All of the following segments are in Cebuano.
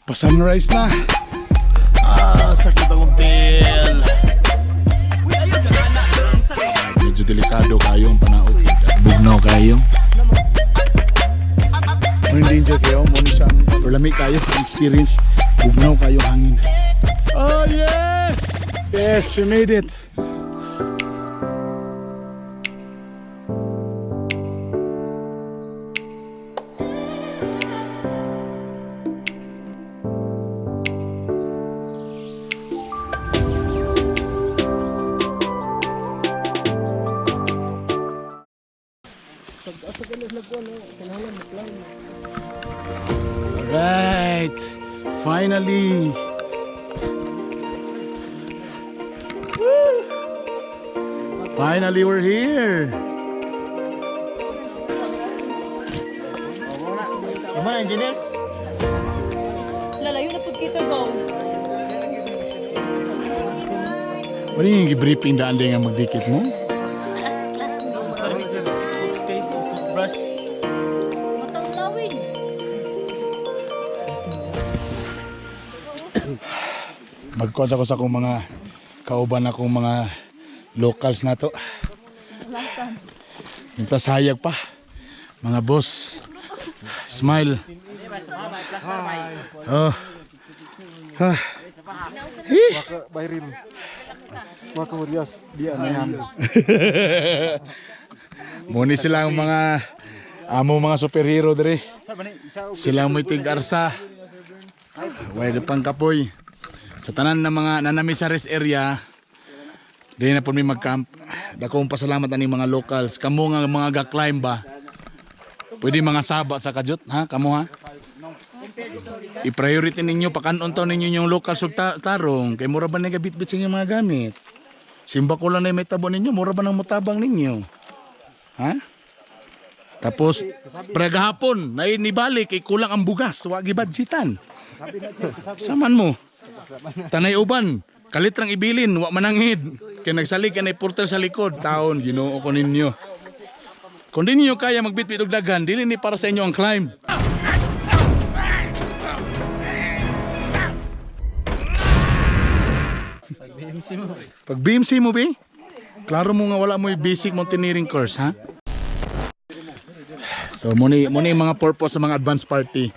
Pa-sunrise na. Ah, sakit akong tail. Medyo delikado kayo ang panaog. Bugnaw kayo. Mo danger kayo, mo ni sa or lami kayo ang experience. Bugnaw kayo hangin. Oh yes! Yes, we made it. Alright! Finally! Woo! Finally, we're here! Come engineer. Lalayo na pud kita go. Wala yung briefing daan din nga magdikit mo? Toothpaste, toothbrush. Matang lawin. Magkuha ko sa akong mga kauban akong mga locals na to. Mintas hayag pa. Mga boss. Smile. Oh. Ah. Bayrim. Waka Urias, dia na yan. Muni sila ang mga amo mga superhero dere. Sila mo'y tig-arsa. Way pang kapoy. Sa tanan ng mga nanami sa rest area, di na po mi mag-camp. Dakong pasalamat ani mga locals. Kamo nga mga ga-climb ba? Pwede mga saba sa kajut, ha? Kamo ha? I-priority ninyo, pakanon taon ninyo yung locals ug tarong. Kay mura ba nagabitbit sa inyong mga gamit? Simba ko lang na may tabo ninyo, mura ba nang mutabang ninyo? Ha? Tapos, pregahapon, na nibalik, kay kulang ang bugas, wa gibadsitan. Saman mo. Tanay uban, kalit rang ibilin, wa mananghid. Kay nagsalig ka na porter sa likod, taon, ginoo ko ninyo. Kung di ninyo kaya magbitbit og daghan, dili ni para sa inyo ang climb. Pag BMC mo, bi? Klaro mo nga wala mo yung basic mountaineering course, ha? So, muna muna yung mga purpose sa mga advance party.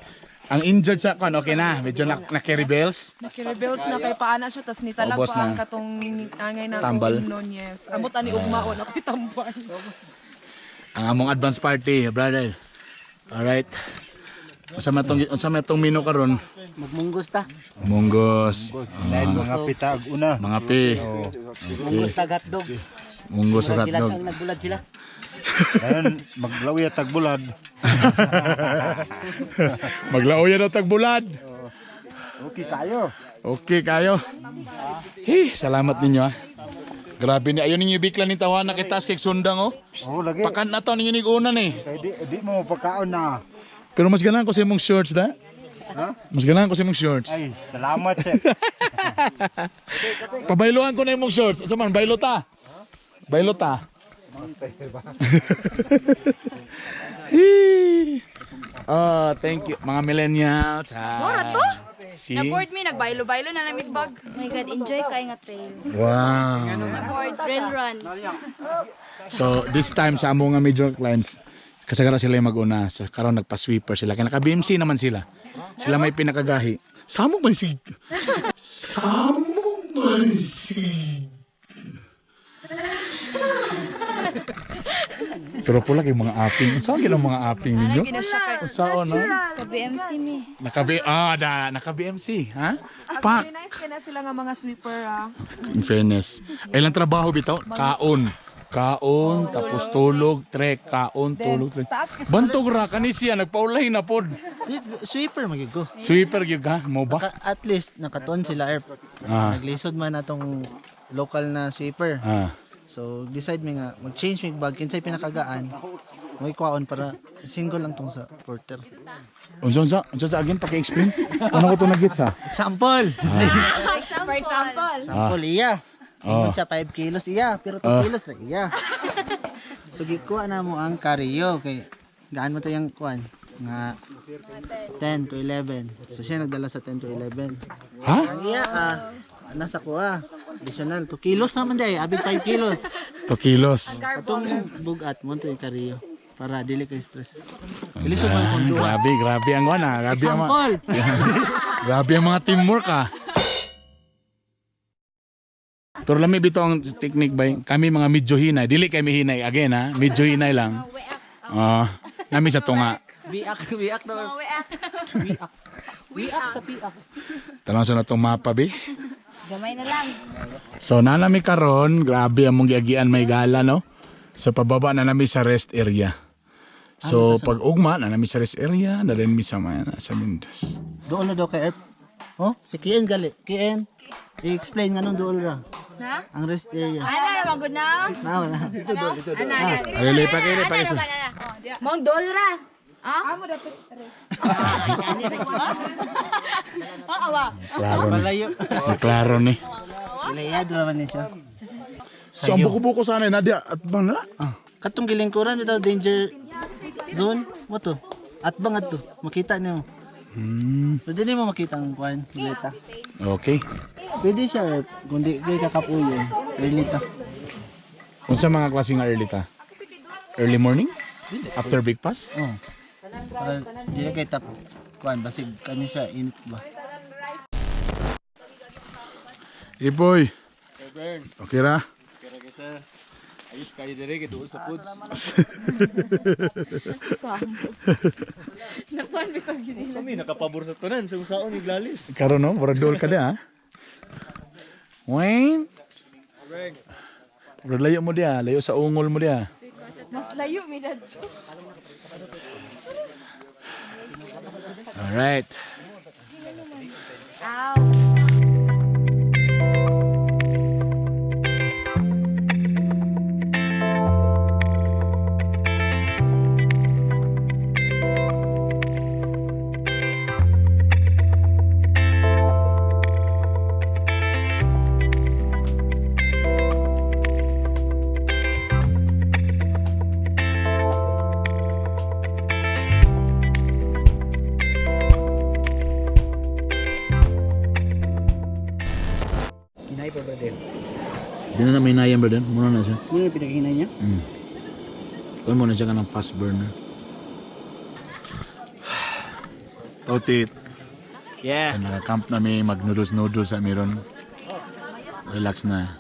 Ang injured sa kan, okay na. Medyo na, na-carry bells. Nakirebels na kay paana siya tas nitalag Ubos pa ang na. katong angay na Tambal. Noon, yes. Amot ani ugmaon ako tambal. Ang among advance party, brother. Alright. Unsa man tong unsa man tong menu karon? Magmunggos ta. Munggos. Mga pitag una. Mga pi. Munggos tag hotdog. Munggos sa Murag hotdog. gilatang nagbulad sila. Ayun, maglawi at tagbulad. Maglauyan na tagbulad. Okay kayo. Okay kayo. Hey, salamat ninyo ah. Grabe ni ayon ninyo bikla ni tawana kay tas kay sundang oh. Oh, lagi. Pakan na to ninyo ni una ni. Kay di, di mo pagkaon na. Pero mas ganahan ko sa imong shorts da. Mas ganahan ko sa imong shorts. Ay, salamat sir. Pabayloan ko na imong shorts. Asa man baylo ta? Baylo ta. Hee. Oh, thank you mga millennials. Ha. Mora to? See? Na-board mi nagbaylo-baylo na lamig bag. Oh my God, enjoy kay nga trail. Wow. Board trail run. So this time sa amo nga major climbs kasagara sila yung mag-una. So, karon nagpa-sweeper sila. Kaya naka-BMC naman sila. Sila may pinakagahi. Samok ba si Samok ba si Pero pula kay mga aping. Saan ang mga aping ninyo? Saan na? Ka BMC mi. Naka ah, da, naka BMC, ha? Pak. Nice kay na sila nga mga sweeper ah. In fairness. Ay lang trabaho bitaw, kaon. Kaon, tapos tulog, trek, kaon, tulog, trek. taas kasi Bantog ra kani siya nagpaulay na pod. Sweeper magyud ko. Sweeper gyud ka mo ba? At least nakatuon sila erp. Ah. Naglisod man atong local na sweeper. Ah. So decide mi nga mag-change mig bag kinsay pinakagaan. Mo'y kwaon para single lang tong sa porter. Unsa unsa unsa sa again paki-explain? Ano ko to nagit sa? Example. For example, Example iya. Ah. Ingon siya 5 kilos iya, pero 2 kilos na iya. So gikuha na mo ang karyo kay gaan mo to yung kuan nga 10 to 11. So siya nagdala sa 10 to 11. Ha? Ang iya ah, nasa kuha. Additional 2 kilos naman day, abig 5 kilos. 2 kilos. Katong bugat mo to yung kariyo para dili kay stress. Ilisod man kung duha. Grabe, grabe ang kuan ah. Grabe ang mga, Example. grabe ang mga teamwork ah. Pero lami bitaw ang technique ba? Kami mga medyo hinay. Dili kami hinay again ha. Medyo hinay lang. Ah, nami sa tunga. Biak, biak na. Biak. Biak sa biak. Tanaw sa natong mapa bi. Gamay na lang. So nanami karon, grabe ang mong giagian may gala no. So pababa na nami sa rest area. So pag ugma na nami sa rest area, na rin mi sa mga sa Mindos. Doon na daw kay Erp. Oh, si Kien gali. Kien. I-explain nga nung doon ra. Ha? Ang rest area. Ana na magud na. Na wala. Ana ana. Ay, lipa kay lipa kay. Mong dolra. Ah? Klaro ni. Malayo. Klaro ni. Ilayad ra man ni siya. So ang buko-buko sana na dia at bang na. Ah. Katong gilingkuran bitaw danger zone mo to. At bang adto makita nimo. Pwede nimo makita ang kuan, leta. Okay. Pwede siya Erp, kung di kay kakapuyo. Early ta. Unsa mga klase nga early ta? Early morning? After breakfast? Oh. Para di na kay tap kuan basig kani siya init ba. Iboy. Okay ra? Ayos kayo dire kay duol sa foods. Nakuan bitaw gini. Kami nakapabor sa tunan sa usaon ni Glalis. Karon no, murag dool ka dia. Ha? Wayne. Murag layo mo dia, layo sa ungol mo dia. Mas layo mi dadto. All right. Hinay pa brother. Di na may nayam brother, muna na siya. Muna pinakahinay niya. Kuha muna siya ka ng fast burner. Totit. Yeah. Sa naka-camp na may mag-noodles-noodles sa meron. Relax na.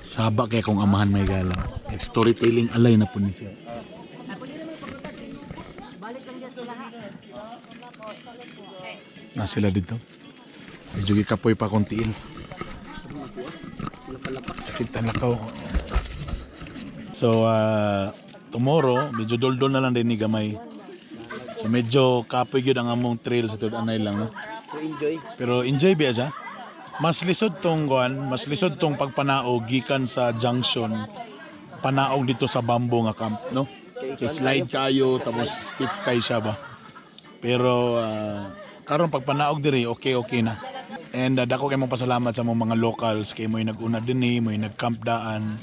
Saba kay kung amahan may gala. Storytelling alay na po ni siya. Na sila dito. Medyo gikapoy pa kong tiil. Sakit ang lakaw. So, tomorrow, medyo doldol na lang din ni Gamay. So, medyo kapoy gyud ang among trail sa tud-anay lang. No? Enjoy. Pero enjoy biya siya. Mas lisod tong kuan, mas lisod tong pagpanaog gikan sa junction panaog dito sa Bambo nga camp, no? Kay slide kayo tapos stiff kay siya ba. Pero karon pagpanaog diri okay okay na. And dako kay mong pasalamat sa mong mga locals kay mo'y nag-una dinhi, mo'y nag-camp daan.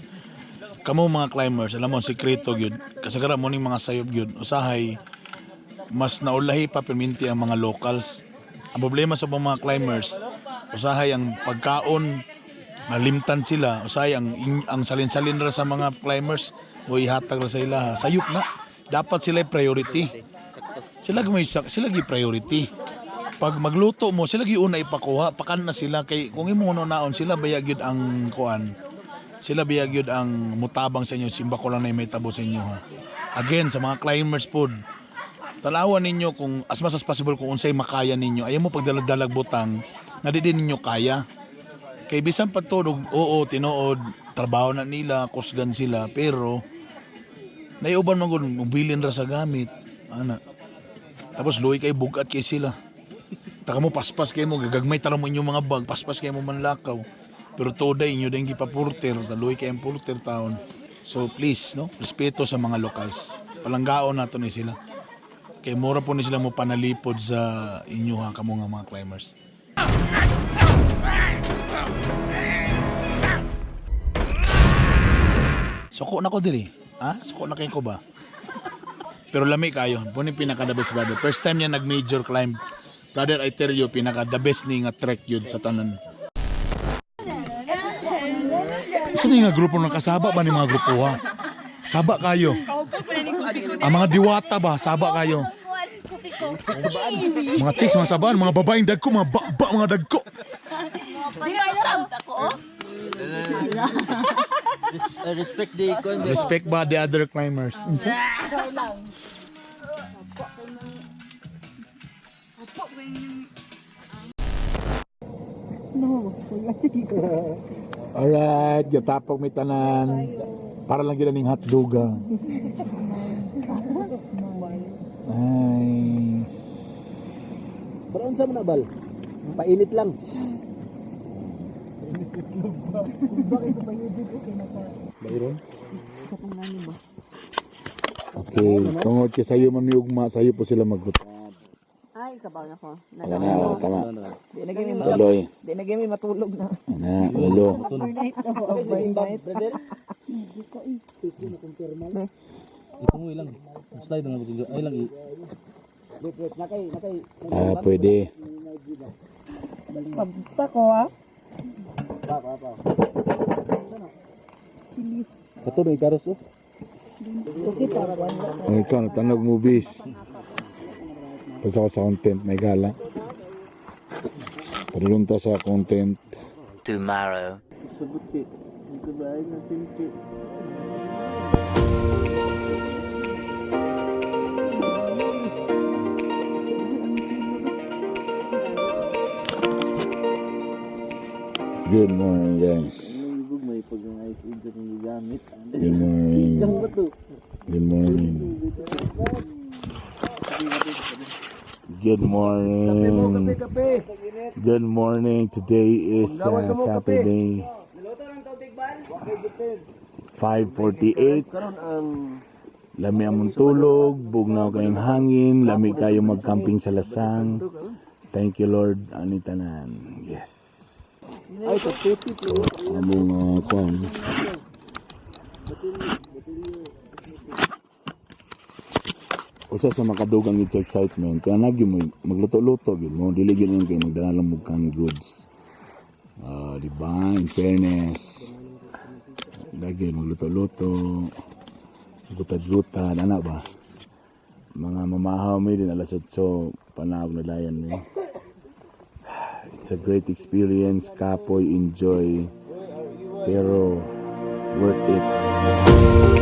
Kamo mga climbers, alam mo sikreto gyud. Kasagara mo ning mga sayop gyud. Usahay mas naulahi pa perminti ang mga locals. Ang problema sa mga climbers, usahay ang pagkaon, malimtan sila, usahay ang, ang salin-salin ra sa mga climbers, o ihatag ra sa ila. Sayop na. Dapat sila priority. Sila may sila gi priority. Pag magluto mo, sila gi una ipakuha, pakan na sila kay kung imo naon sila baya gyud ang kuan. Sila baya gyud ang mutabang sa inyo, simba ko lang na may tabo sa inyo ha. Again sa mga climbers pod, tanawan ninyo kung as much as possible kung unsay makaya ninyo. Ayaw mo pagdalag-dalag butang nga di din ninyo kaya. Kay bisan pa to, oo, tinuod, trabaho na nila, kusgan sila, pero naiuban man gud mobilin ra sa gamit. Ana. Tapos luoy kay bugat kay sila. Taka mo paspas kay mo gagagmay tara mo inyong mga bag, paspas kay mo manlakaw. Pero today inyo din gipa-porter, luoy kay ang porter taon. So please, no, respeto sa mga locals. Palanggaon nato ni sila. Kay mura po ni sila mo panalipod sa inyo ha kamo nga mga climbers. Suko na ko diri. Ha? Suko na kay ko ba? Pero lami kayo. Mao ni pinaka the best, brother. First time niya nag major climb. Brother, I tell you, pinaka the best ni nga trek yun sa tanan. Sino nga grupo ng kasaba ba ni mga grupo ha? Saba kayo. Ang mga diwata ba, saba kayo. Mga chicks, mga sabaan, mga babaeng dagko, mga ba mga dagko. Di ba alam ako oh? Respect the kuan. Respect ba the other climbers? Unsa? Alright, gatapok may tanan. Para lang gila ning hotdog ah. Nice. Pero unsa man na bal? Painit lang. Bayron? Okay, tungod kay sayo man mi ugma, sayo po sila maglutad. Ay, kabaw na ko. Wala na, oh, tama. Di na gami Tuloy. di na gami matulog na. Ana, ulo. Overnight na overnight. Ito mo ilang. Slide nga ay lang i. Ah, pwede. Pabta ko ah. Kato do ikaros oh. Oh, ikaw, natanog movies. Tapos ako sa content, may gala. Parulunta sa content. Tomorrow. Sabuti. Ito ba ay nasimpi. Good morning, guys. May pag ang ice age akong gigamit. Good morning. Ba to? Good morning. Good morning. Kape. Good morning. Today is Saturday. 5:48. Karon ang Lami among tulog, bugnaw kayong hangin, lami kayo magcamping sa lasang. Thank you, Lord, ani tanan. Yes. ay kaputi So, among kwan. Usa sa makadugang gid sa excitement kaya nagyo mo magluto-luto gyud mo, dili gyud mo kay magdala lang mo canned goods. Ah, di ba? In fairness, lagi magluto-luto, gutad-gutad, ana ba? Mga mamahaw mi din alas 8, panahog na dayon mi. It's a great experience, kapoy, enjoy, pero worth it.